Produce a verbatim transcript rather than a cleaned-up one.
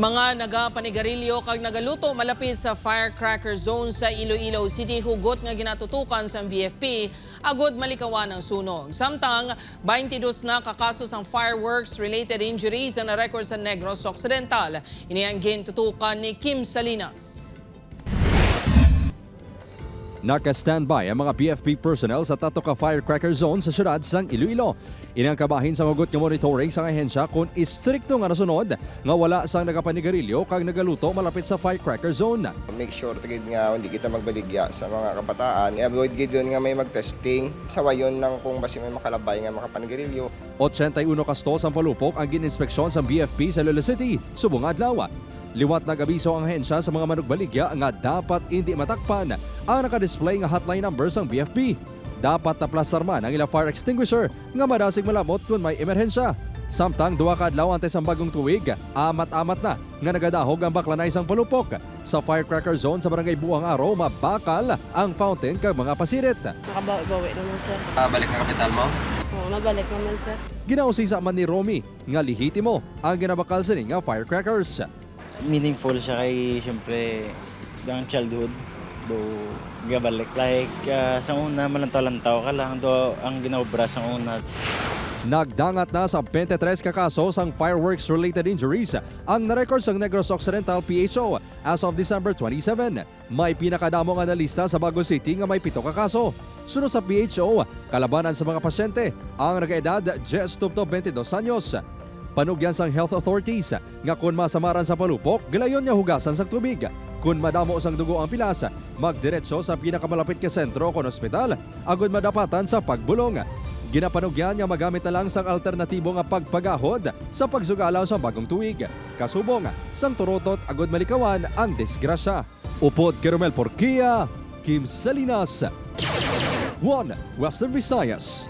Mga nagapanigarilyo kag nagaluto malapit sa firecracker zone sa Iloilo City hugot nga ginatutukan sang B F P agud malikawan ang sunog. Samtang, twenty-dos na ka kaso sang fireworks-related injuries ang na-record sa Negros Occidental. Ini ang gintutukan ni Kim Salinas. Naka-standby ang mga B F P personnel sa tato ka firecracker zone sa siyudad sang Iloilo. Ini ang kabahin sang hugot nga monitoring sang ahensya kon istrikto nga nasunod nga wala sang nagapanigarilyo kag nagaluto malapit sa firecracker zone. Make sure ta gid nga hindi kita magbaligya sa mga kabataan. I-avoid gid yun nga may mag-testing. Sawayon lang kung basi may makalabay nga makapanigarilyo. Ochenta y uno ka store sang palupok ang gin-inspeksyon sang B F P sa Iloilo City subong nga adlaw. Liwat nag-abiso ang ahensya sa mga manugbaligya nga dapat indi matakpan ang naka-display nga hotline number sang B F P. Dapat naplastar man ang ila fire extinguisher nga madasig malamot kon may emerhensya. Samtang duha ka adlaw antes ang bagong tuig, amat-amat na nga nagadahog ang baklanay sang palupok. Sa firecracker zone sa Barangay Buang Aro, mabakal ang fountain kag mga pasirit. Nakabawi-bawi naman, sir. Balik na kapital mo? Oo, nabalik naman, sir. Ginausisa man ni Romy nga lehitimo ang ginabakal sini nga firecrackers. Meaningful siya kay, siyempre, ang childhood, do gabalik. Like, ah, sa una, malantaw-lantaw ka lang, do ang ginaobra sa una. Nagdangat na sa twenty-three ka kaso sang fireworks-related injuries ang na-record sang Negros Occidental P H O as of December twenty-seven. May pinakadamo nga nalista sa Bago City nga may pito ka kaso. Suno sa P H O, kalabanan sa mga pasyente ang nagaedad diyes tubtob twenty-dos anyos. Panugyan sang health authorities nga kon masamaran sa palupok, gilayon nga hugasan sang tubig. Kon madamo sang dugo ang pilas, magdiretso sa pinakamalapit nga sentro kon ospital agud madapatan sa pagbulong. Ginapanugyan nga magamit na lang sang alternatibo nga pagpagahod sa pagsugalaw sa bagong tuig, kasubong sang turutot agud malikawan ang disgrasya. Upod kay Romel Porquia, Kim Salinas, One Western Visayas.